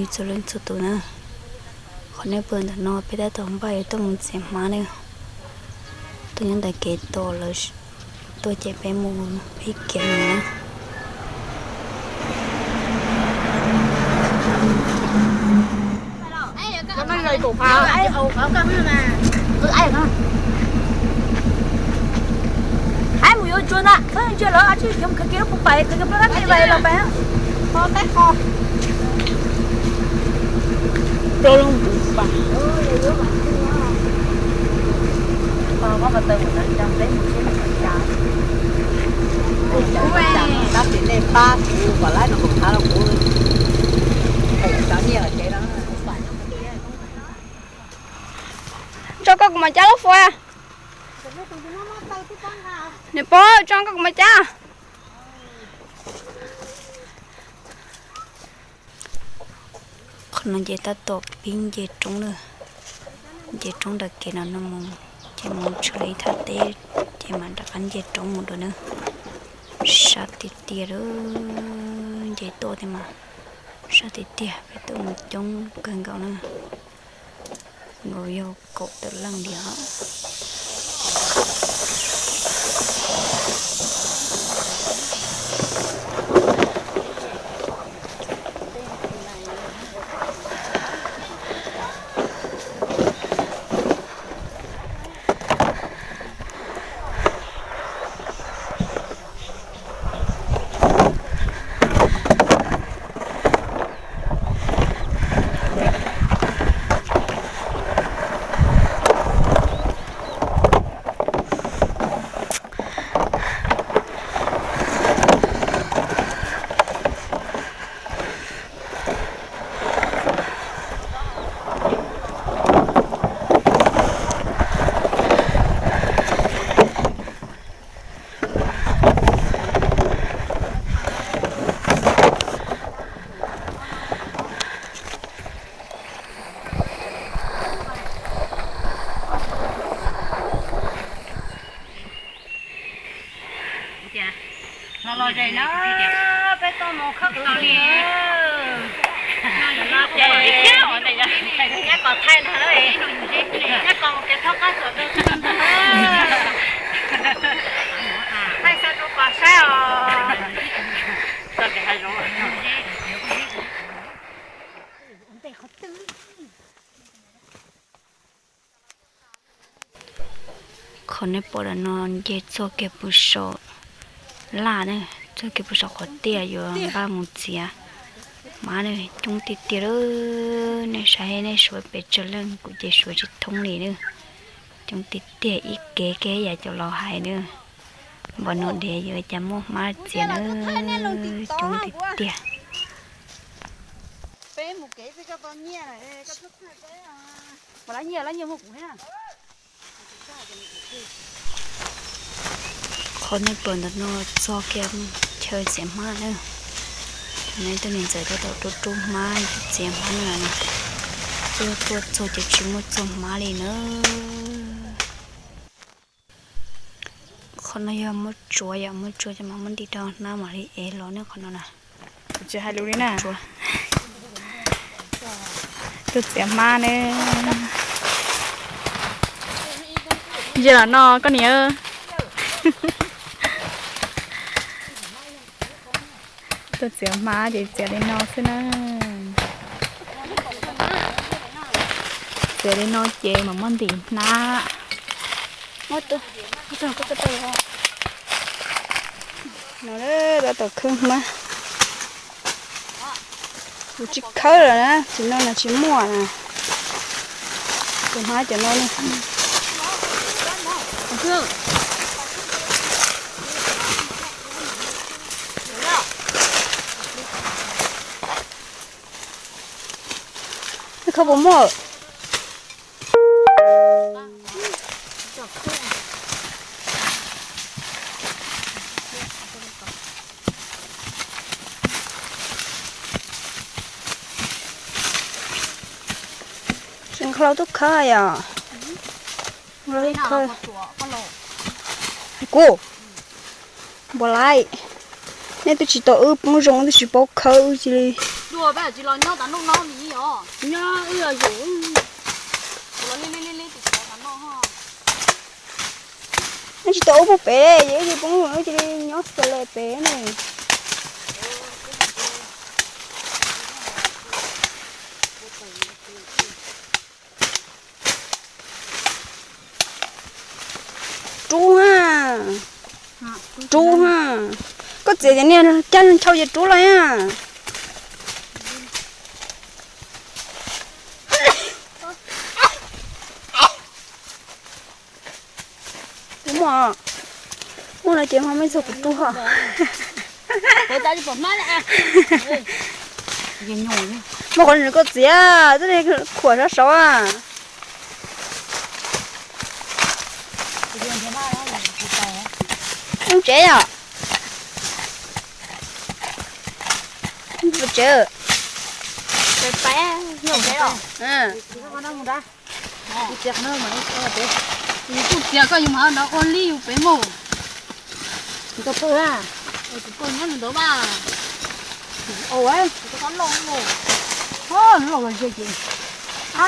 Txhua leej txhua tus na, qhov nej pom ntawm no peb tab tom npaj yuav tuaj mus txiav hmab na. Tuaj nyob ntawm kev tos lawv tuaj ces peb mus ib kiag mus na. Aib mus yuav tsuag ntag, ntsia lawv tsis cov khaws kiag lub puv pais, khaws kiag plaub dab tej vais los pais. Plaub lub puv pais. Tab sis nej pab kuv kom laib no kuv thav los kuv tso nyiaj los tsev no. Tso koj kuv mam cab lub fua. Niam pog, tso koj kuv mam cab. Qhov no ces tab tom pib nce roob na, nce roob nram kev no no mus, ces mus tshwm li thaj teb, ces mam rov qab nce roob mus dua na. Sab tiag tiag lawm, nce tuaj thiab mas sab tiag tiag, peb tuaj mus coob kawg nkaus na, nkaus yog kaum tawm leej li os. Los los zem na, peb tuaj mus khawb khaws li. Los ces nyob kom thaij ntag, nyob kom mus kev thaub qab txuas ntag, thaij xa rau kom saib os. Qhov nej pom ntawm no nce txog kiag puag saum laj na, txog kiag puag saum qhov tiaj yuav npaj mus txiav hmab na, coob tiag tiag lawm. Nej saib nej suav pes tsawg leej, kuv ces suav tsis thoob li na. Coob tiag tiag, ib kev kiag yam cov laus hais na, npaum no diav yuav cas muaj hmab txiav na, coob tiag tiag. Qhov nej pom ntawm no txog kiag chaw txiav hmab na. Thaum no tus niam ntxawm tab tom rub rub hmab txiav hmab no na. Tuaj tuaj txog ces tsis muaj txog hmab li na. Qhov no yog muab tsuav, yog muab tsuav ces mam muab ntim rau hnab mam li ev los ne qhov no na. Tsis hais lus li na. Tuaj txiav hmab ne. Yog los no koj niam. Tuaj txiav hmab ces txiav li no xwb na. Txiav li no ces mam muab ntim hnab. No tab tom khawb hmab. Kuv tsis khawb lawm na, tsis no na tsis muaj na. Tus hmab cov no ne. Khawb puas muaj? Tsis nqhis tub khawb yom. Kuv, npua laib, nej twb tsis tau wb poob zoo twb tsis paub khawb wb cia li. Peb tsis los nyob tas noj no li os. Nyob wb los yus. Los li li li li tus tsov tas no ho. Nej tsis tau ub pug pem, ces wb li poob, wb cia li nyob xws li pem ne. Rub ha. Rub ha. Koj txiav cov niag caj nchaw ces rub los na. Muaj, muaj no ces ho muaj ib txog kuv rub ho. Muaj qhov nws koj txiav, twb li khuam sab saud. Lub tsev yom. Lub tsev. Kuv txiav koj yus mam ua li yus pem mus. Tus pw a, tus pw nyob ntawd mas. Ua, tus loj los ze ces. A,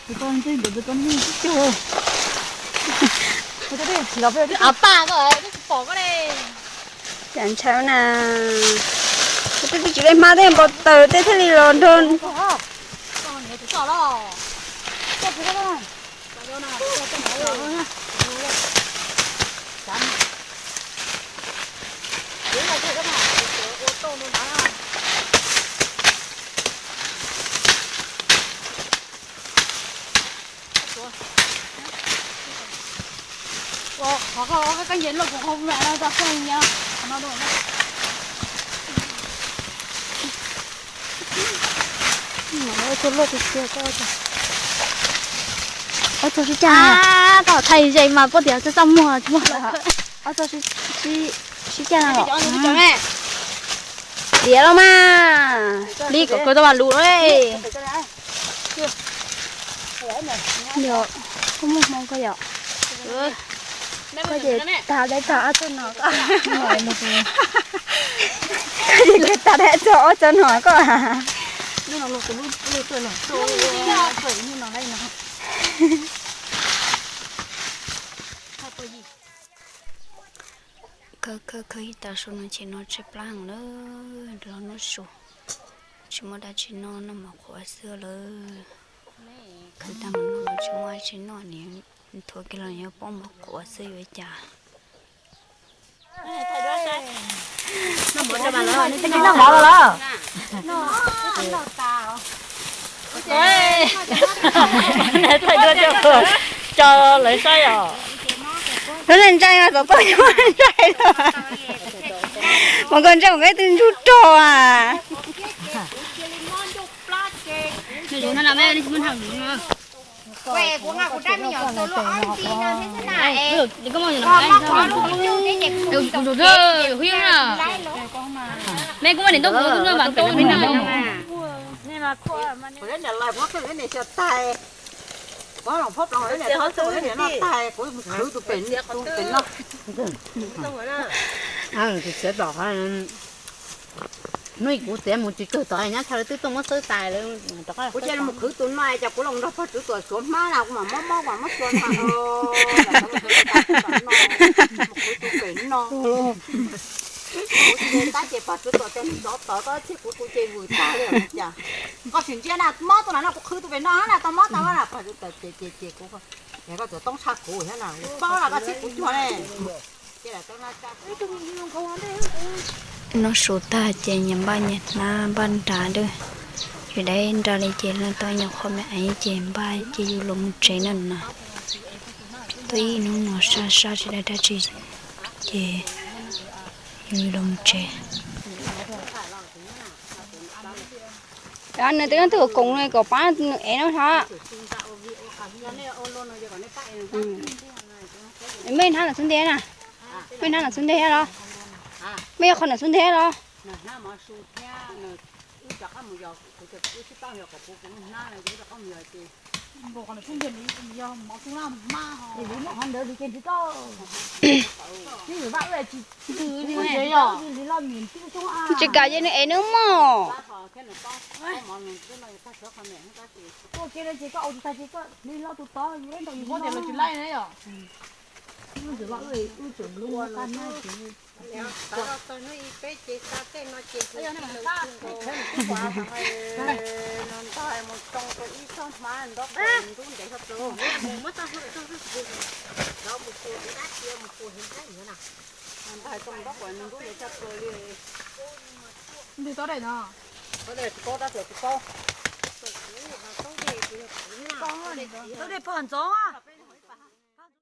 tus ntxwg ntawm tus ntxwg tib cuag. Tus paj koj twb tsis pom koj li. Cas ntshaw na. Tus twb tsis li hmab tej npau taws tej thiaj li los nrog. Thaij ze mas poj tias txaj muag tsis muaj. Sib cag na. Tiav los mas. Li kom kawg tau vas lus no. Yog koj muaj hmoo koj yom. Koj ces tag dab tag ob txog no koj. Koj ces tag dab txog ob txog no koj. Khawb khawb khawb ib tag su no ces no tshaib plab heev lawm, los noj su. Tsis muaj dab tsi noj, noj mov qhuav xwb lawm. Khawb tag mus no los tsis muaj dab tsi noj, nim thuav kiag los yuav poob mov qhuav xwb yuav cas. Noj mov los lawm. Thaij duab coj lawv saib os. Lub neej ntsaij mas txom txom nyem ntsaij. Mas koj ntsaij mas koj twb ntsug rog a. Kuv lub niam lais kuv lub niam xyaw tais, kuv lub niam noj tais, kuv mus khwv tus pem, tus pem no. Tus txiav tom qhov, hnub kuv txiav mus tsis kawg tod, nyab chaw lawv twb tuaj muab xawb tais lawm. Kuv cia li mus khwv tus no, cas kuv los nrog pog Tswv Tuam suav hmab na, kuv mam mob mob mam muab xua na. Mus khwv tus pem no. Kuv tsis tab ces pog Tswv Tuam tias nws sov tod koj thiab kuv, kuv ces vwm tag li cas. Koj sim ntsia na, mob tus na no, kuv khwv tus pem no na, tau mob tau na, pog Tswv Tuam ces ces ces kuv, koj txawm toob tshaj kuv thiab na, paub na koj txhib kuv cuag ne. Noj su tag ces nyias npaj nyias hnab npaj nrad lawm. Yus dab nrad li ces leej tau nyuam qhuav me aiv ces npaj ces yus los mus tsev na no. Tuaj ib hnub no sab sab tsis dab dab tsi ces yus los mus tsev. Nws twb nyob twg koom kom pab nws ev no hov. Mej hnab los xub ntiag na. Mej hnab los xub ntiag los? Mej yuav qhov nws xub ntiag los? Nws muab qhov ntawd li ces ntsis koj, ntws li los nws tib xyoo. Tsis kam ces nws ev nws mog. Ua ke no ces koj ua tus tag ces koj li los tus tod yus ib ntaus yus muab tias los tsis laij na yom. Ntws los wb tseem lub qab na ces Txog hnub ib peb ces xa tej no ces tus tij laug tub nkaus no ntag mus tsoo rau ib tsob hmab ntaub quav nrub ntev tshaj plaws. Mus muab txoj hlua txog xwb, rov mus tua tus dab tsi mus tua heev tag na. Ntag tsoo ntaub quav nrub ntev tshaj plaws li. Ntws tau dej no. Tau dej tsis paub, tab sis tsis paub. Tau dej pog ntxov.